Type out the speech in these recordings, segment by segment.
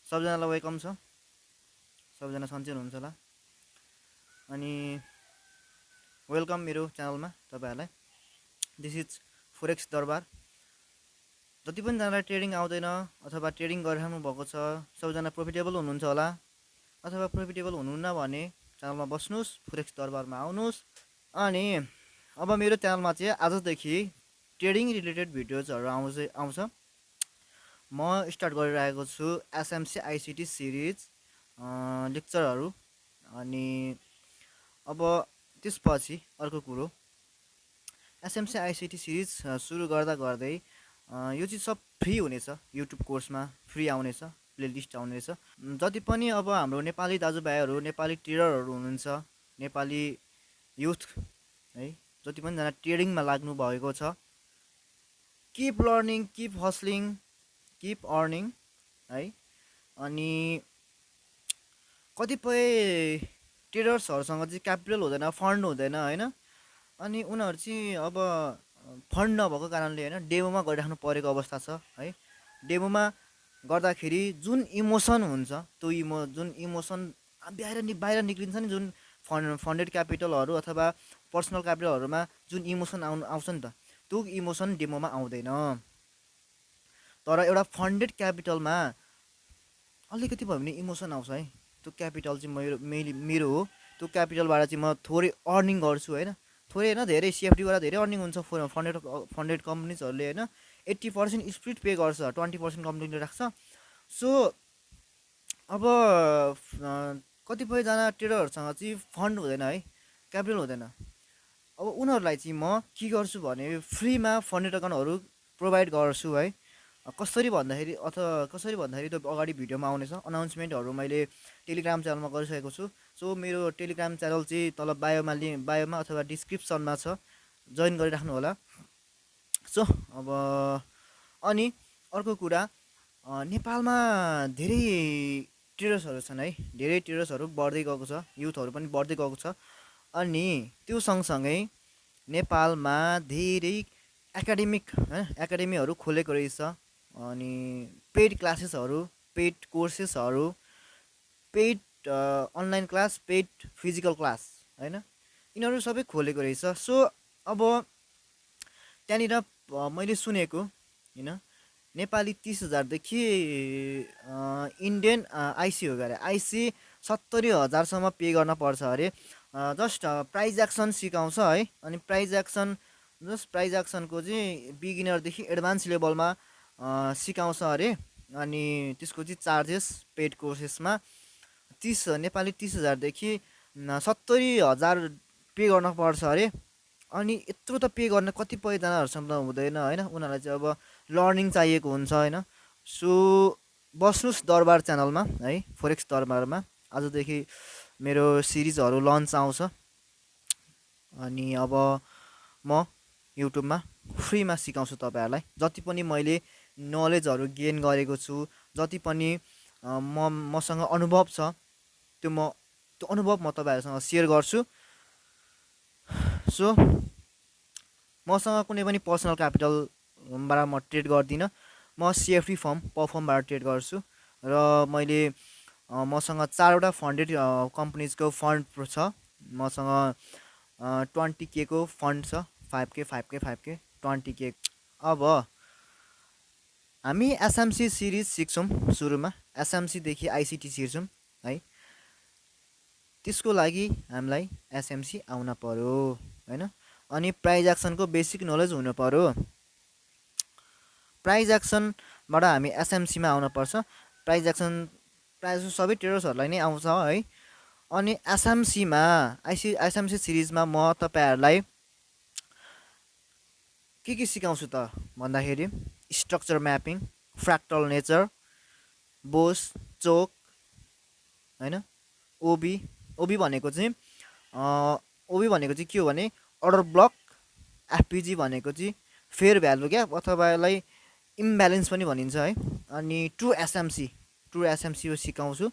सबजनालाई welcome छ। सबजना सन्चै हुनुहुन्छ होला। अनि वेलकम मेरो च्यानलमा तपाईँहरूलाई। दिस इज फोरेक्स दरबार। जति पनि जनालाई ट्रेडिङ आउँदैन अथवा ट्रेडिङ गरिरहनु भएको छ, सबजना प्रोफिटेबल हुनुहुन्छ होला अथवा प्रोफिटेबल हुनुहुन्न भने च्यानलमा बस्नुहोस्, फोरेक्स दरबारमा आउनुहोस्। अनि अब मेरो च्यानलमा चाहिँ आजदेखि ट्रेडिङ रिलेटेड भिडियोजहरू आउँछ। म स्टार्ट गरिरहेको छु एसएमसी आइसिटी सिरिज लेक्चरहरू। अनि अब त्यसपछि अर्को कुरो, एसएमसी आइसिटी सिरिज सुरु गर्दा गर्दै यो चाहिँ सब फ्री हुनेछ। युट्युब कोर्समा फ्री आउनेछ, प्लेलिस्ट आउनेछ। जति पनि अब हाम्रो नेपाली दाजुभाइहरू, नेपाली ट्रेडरहरू हुनुहुन्छ, नेपाली युथ है, जति पनि जना ट्रेडिङमा लाग्नु भएको छ, keep learning, keep hustling, keep earning है। अनि कतिपय ट्रेडर्सहरूसँग चाहिँ क्यापिटल हुँदैन, फन्ड हुँदैन होइन। अनि उनीहरू चाहिँ अब फन्ड नभएको कारणले होइन डेमोमा गरिराख्नु परेको अवस्था छ है। डेमोमा गर्दाखेरि जुन इमोसन हुन्छ, त्यो जुन इमोसन बाहिर निक्लिन्छ नि, जुन फन्डेड क्यापिटलहरू अथवा पर्सनल क्यापिटलहरूमा जुन इमोसन आउँछ नि त, त्यो इमोसन डेमोमा आउँदैन। तर एउटा फन्डेड क्यापिटलमा अलिकति भयो भने इमोसन आउँछ है। त्यो क्यापिटल चाहिँ मेरो हो। त्यो क्यापिटलबाट चाहिँ म थोरै अर्निङ गर्छु होइन, थोरै होइन धेरै, सिएफडीबाट धेरै अर्निङ हुन्छ फन्डेड कम्पनीजहरूले होइन। 80% स्प्लिट पे गर्छ, 20% कम्पनीले राख्छ। सो अब कतिपयजना ट्रेडरहरूसँग चाहिँ फन्ड हुँदैन है, क्यापिटल हुँदैन। अब उनीहरूलाई चाहिँ म के गर्छु भने फ्रीमा फन्डेड अकाउन्टहरू प्रोभाइड गर्छु है। कसरी भन्दाखेरि त्यो अगाडि भिडियोमा आउनेछ। अनाउन्समेन्टहरू मैले टेलिग्राम च्यानलमा गरिसकेको छु। सो मेरो टेलिग्राम च्यानल चाहिँ तल बायोमा अथवा डिस्क्रिप्सनमा छ, जोइन गरिराख्नु होला। सो अब अनि अर्को कुरा, नेपालमा धेरै ट्रेडर्सहरू छन् है, धेरै ट्रेडर्सहरू बढ्दै गएको छ, युथहरू पनि बढ्दै गएको छ। अनि त्यो सँगसँगै नेपालमा धेरै एकाडेमीहरू खोलेको रहेछ। अनि पेड क्लासेसहरू, पेड कोर्सेसहरू, paid online class, paid physical class होइन, यिनीहरू सबै खोलेको रहेछ। सो अब त्यहाँनिर मैले सुनेको होइन, नेपाली 30,000देखि इन्डियन आइसी हो अरे, आइसी 70,000सम्म पे गर्न पर्छ अरे। जस्ट प्राइज एक्सन सिकाउँछ है। अनि प्राइज एक्सनको चाहिँ बिगिनरदेखि एडभान्स लेभलमा सिकाउँछ अरे। अनि त्यसको चाहिँ चार्जेस पेड कोर्सेसमा नेपाली 30,000देखि 70,000 पे गर्न पर्छ अरे। अनि यत्रो त पे गर्न कतिपयजनाहरूसँग हुँदैन होइन, उनीहरूलाई चाहिँ अब लर्निङ चाहिएको हुन्छ होइन। सो बस्नुहोस् दरबार च्यानलमा है, फोरेक्स दरबारमा। आजदेखि मेरो सिरिजहरू लन्च आउँछ। अनि अब म युट्युबमा फ्रीमा सिकाउँछु तपाईँहरूलाई। जति पनि मैले नलेजहरू गेन गरेको छु, जति पनि मसँग अनुभव छ, त्यो अनुभव म तपाईँहरूसँग सेयर गर्छु। सो मसँग कुनै पनि पर्सनल क्यापिटलबाट म ट्रेड गर्दिनँ। म सिएफडी फर्मबाट ट्रेड गर्छु। र मैले मसँग 4वटा फन्डेड कम्पनीजको फन्ड छ। मसँग 20K को फन्ड छ, 5K 20K। अब हामी एसएमसी सिरिज सिक्छौँ। सुरुमा एसएमसीदेखि आइसिटी सिक्छौँ है। त्यसको लागि हामीलाई एसएमसी आउन पर्यो होइन। अनि प्राइज एक्सनको बेसिक नलेज हुनु पर्यो। प्राइज एक्सनबाट हामी एसएमसीमा आउनुपर्छ। प्राइज एक्सन प्रायः सबै ट्रेडर्सहरूलाई नै आउँछ है। अनि एसएमसी सिरिजमा म तपाईँहरूलाई के सिकाउँछु त भन्दाखेरि स्ट्रक्चर म्यापिङ, फ्र्याक्टल नेचर, बोस, चोक होइन। ओबी भनेको चाहिँ के हो भने अर्डर ब्लक। एफपिजी भनेको चाहिँ फेयर भ्यालु ग्याप अथवा यसलाई इम्ब्यालेन्स पनि भनिन्छ है। अनि ट्रु एसएमसी यो सिकाउँछु।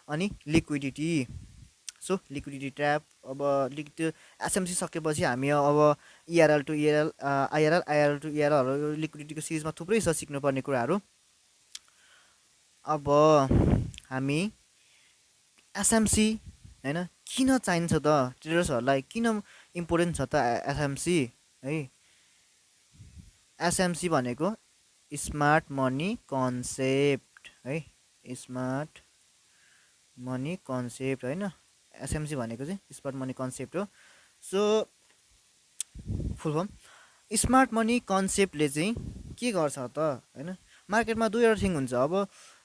अनि लिक्विडिटी। So liquidity trap. अब त्यो एसएमसी सकेपछि हामी अब इआरएल टु इआरएल, आइआरएल टु इआरएलहरू, लिक्विडिटीको सिरिजमा थुप्रै छ सिक्नुपर्ने कुराहरू। अब हामी एसएमसी होइन किन चाहिन्छ त ट्रेडर्सहरूलाई किन इम्पोर्टेन्ट छ त एसएमसी है एसएमसी भनेको स्मार्ट मनी कन्सेप्ट है स्मार्ट मनी कन्सेप्ट होइन एसएमसी भनेको चाहिँ स्मार्ट मनी कन्सेप्ट हो so full form smart money कन्सेप्टले चाहिँ के गर्छ त होइन मार्केटमा दुईवटा थिङ हुन्छ अब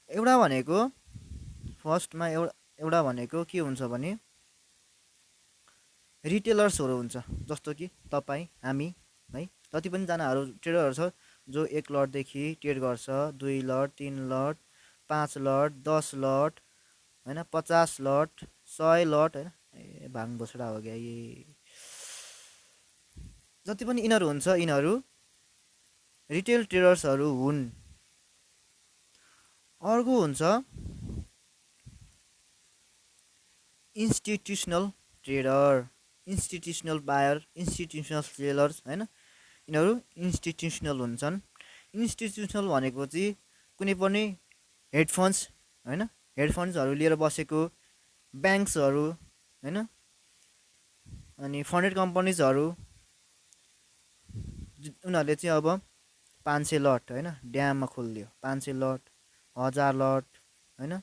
एउटा भनेको फर्स्टमा एउटा भनेको के हुन्छ भने रिटेलर्सहरू हुन्छ जस्तो कि तपाईँ हामी है जति पनि जनाहरू ट्रेडरहरू छ जो 1 लटदेखि ट्रेड गर्छ 2 लट 3 लट 5 लट 10 लट होइन 50 लट 100 लट होइन ए भाङ बसडा हो क्या जति पनि यिनीहरू हुन्छ यिनीहरू रिटेल ट्रेडर्सहरू हुन् अर्को हुन्छ institutional trader institutional buyer institutional sellers होइन यिनीहरू इन्स्टिट्युसनल हुन्छन् इन्स्टिट्युसनल भनेको चाहिँ कुनै पनि हेडफन्ड्स होइन हेडफन्ड्सहरू लिएर बसेको ब्याङ्क्सहरू होइन अनि फन्डेड कम्पनीजहरू उनीहरूले चाहिँ अब 500 लट होइन ड्याममा खोलिदियो 500 लट 1000 लट होइन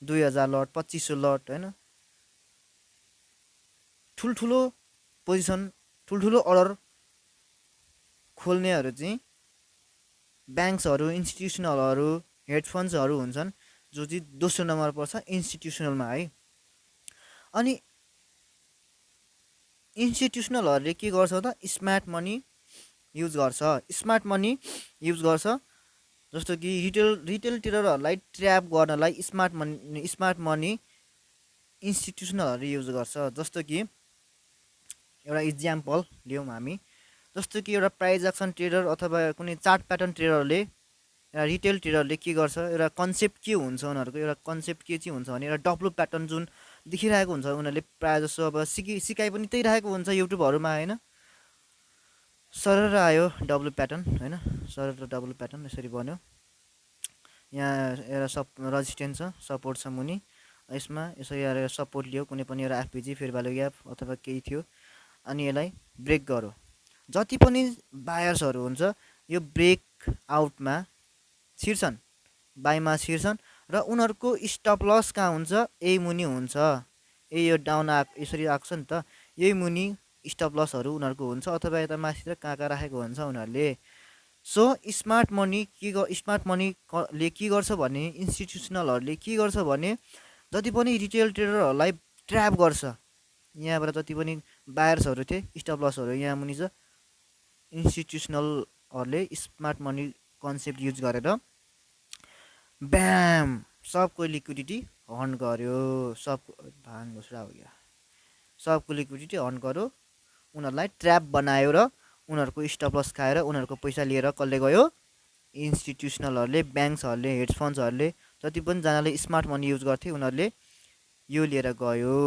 2000 लट 2500 लट होइन ठुल्ठुलो पोजिसन ठुल्ठुलो अर्डर खोल्नेहरू चाहिँ ब्याङ्क्सहरू इन्स्टिट्युसनलहरू हेडफन्ड्सहरू हुन्छन् जो चाहिँ दोस्रो नम्बर पर्छ इन्स्टिट्युसनलमा है अनि इन्स्टिट्युसनलहरूले के गर्छ त स्मार्ट मनी युज गर्छ स्मार्ट मनी युज गर्छ जस्तो कि रिटेल ट्रेडरहरूलाई ट्र्याप गर्नलाई स्मार्ट मनी इन्स्टिट्युसनलहरू युज गर्छ जस्तो कि एउटा इक्जाम्पल लियौँ हामी जस्तो कि एउटा प्राइज एक्सन ट्रेडर अथवा कुनै चार्ट प्याटर्न ट्रेडरले एउटा रिटेल ट्रेडरले के गर्छ एउटा कन्सेप्ट के हुन्छ उनीहरूको एउटा कन्सेप्ट के चाहिँ हुन्छ भने एउटा डब्लु प्याटर्न जुन देखिरहेको हुन्छ उनीहरूले प्रायः जसो अब सिकाइ पनि त्यही राखेको हुन्छ युट्युबहरूमा होइन सरर आयो डब्लु प्याटर्न होइन सरर डब्लु प्याटर्न यसरी बन्यो यहाँ एउटा रेजिस्टेन्स छ सपोर्ट छ मुनि यसमा यसरी एउटा सपोर्ट लियो कुनै पनि एउटा एफपिजी फेयर भ्यालु ग्याप अथवा केही थियो अनि यसलाई ब्रेक गऱ्यो जति पनि बायर्सहरू हुन्छ यो ब्रेक आउटमा छिर्छन् बाईमा छिर्छन् र उनीहरूको स्टप लस कहाँ हुन्छ यही मुनि हुन्छ यो डाउन यसरी आएको छ नि त यही मुनि स्टप लसहरू उनीहरूको हुन्छ अथवा यता माथितिर कहाँ राखेको हुन्छ उनीहरूले सो स्मार्ट मनीले के गर्छ भने इन्स्टिट्युसनलहरूले के गर्छ भने जति पनि रिटेल ट्रेडरहरूलाई ट्र्याप गर्छ यहाँबाट जति पनि बायर्सहरू थिए स्टप लसहरू यहाँ मुनि छ इन्स्टिट्युसनलहरूले स्मार्ट मनी कन्सेप्ट युज गरेर ब्याम सबको लिक्विडिटी हर्न गर्यो सबको भाङ घोषणा हो गया सबको लिक्विडिटी हर्न गर्यो उनीहरूलाई ट्र्याप बनायो र उनीहरूको स्टप लस खाएर उनीहरूको पैसा लिएर कसले गयो इन्स्टिट्युसनलहरूले ब्याङ्क्सहरूले हेज फन्ड्सहरूले जति पनि जनाले स्मार्ट मनी युज गर्थे उनीहरूले यो लिएर गयो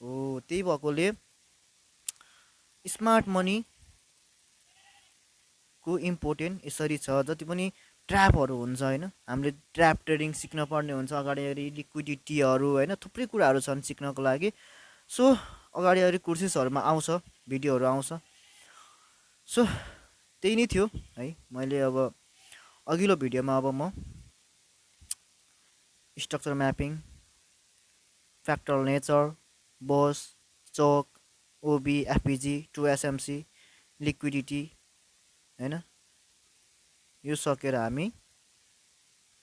हो त्यही भएकोले स्मार्ट मनीको इम्पोर्टेन्ट यसरी छ जति पनि ट्र्यापहरू हुन्छ होइन हामीले ट्र्याप ट्रेडिङ सिक्न पर्ने हुन्छ अगाडि लिक्विडिटीहरू होइन थुप्रै कुराहरू छन् सिक्नको लागि सो अगाडि कोर्सेसहरूमा आउँछ भिडियोहरू आउँछ सो त्यही नै थियो है मैले अब अघिल्लो भिडियोमा अब म स्ट्रक्चर म्यापिङ फ्याक्टरल नेचर बोस चोक ओबी एफपिजी 2SMC लिक्विडिटी हैन यो सकेर हामी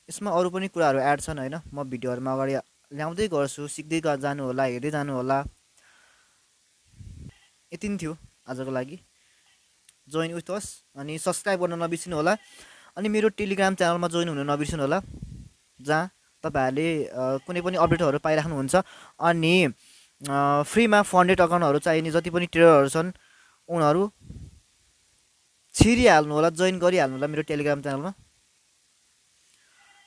यसमा अरु पनि कुराहरू एड छन् हैन म भिडियोहरुमा अगाडि ल्याउँदै गर्छु सिक्दै जानु होला हेर्दै जानु होला यति नै थियो आजको लागि जोइन विथ अस अनि सब्स्क्राइब गर्न नबिर्सिनु होला अनि मेरो टेलिग्राम च्यानलमा जोइन हुन नबिर्सिनु होला जहाँ तपाईहरुले कुनै पनि अपडेटहरु पाइराख्नुहुन्छ अनि फ्रीमा फन्डेड अकाउन्टहरु चाहिने जति पनि ट्रेडरहरु छन् उनीहरु छिरिहाल्नु होला जोइन गरिहाल्नु होला मेरो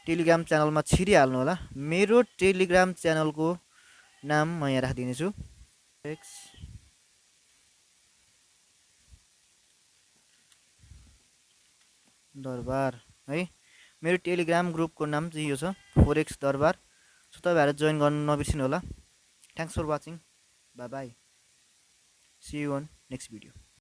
टेलिग्राम च्यानलमा छिरिहाल्नु होला मेरो टेलिग्राम च्यानलको नाम म यहाँ राखिदिने छु दरबार है मेरो टेलिग्राम ग्रुपको नाम चाहिँ यो छ फोरेक्स दरबार। सो तपाईँहरू जोइन गर्नु नबिर्सिनु होला। Thanks for watching. Bye bye. See you on next video.